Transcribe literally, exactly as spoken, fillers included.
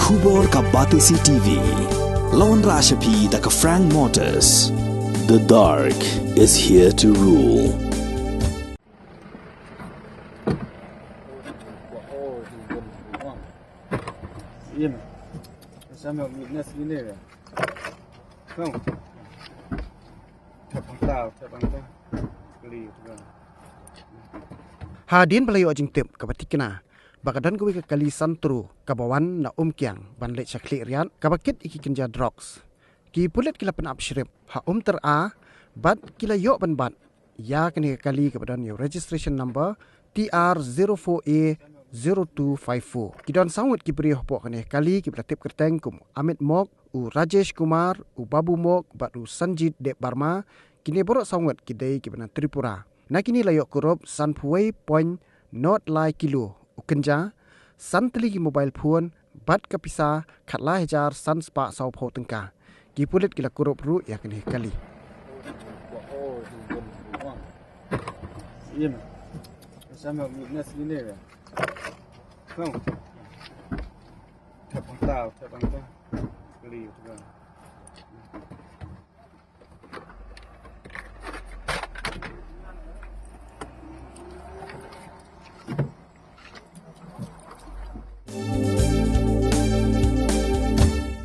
Khubor ka Batesi T V. Lawan Rashapi da ka Frank Motors. The dark is here to rule. Hadien ba la ïoh jingtip kaba thikna ba ka don kawei ka kali san tru kaba wan na Umkiang ban leit sha Khliehriat kaba kit ïa ki kynja drugs, ki pulit ki la pynap shrip ha Umtyra bad ki la ïoh ban bat ïa kane ka kali kaba don ïa u registration number T R zero four A zero two five four. Ki don saw ngut ki briew hapoh kane ka kali kiba la tip kyrteng kum u Amit Mok, u Rajesh Kumar, u Babu Mok bad u Sanjit Debbarma. Kine baroh saw ngut ki dei kiba na Tripura. Na kine la ïoh kurup sanphew wei point nod lai kilo u kynja, san tylli ki mobile phone bad ka pisa khatlai hajar san spah sawphew tyngka. Ki pulit ki la kurup ruh ïa kane ka kali.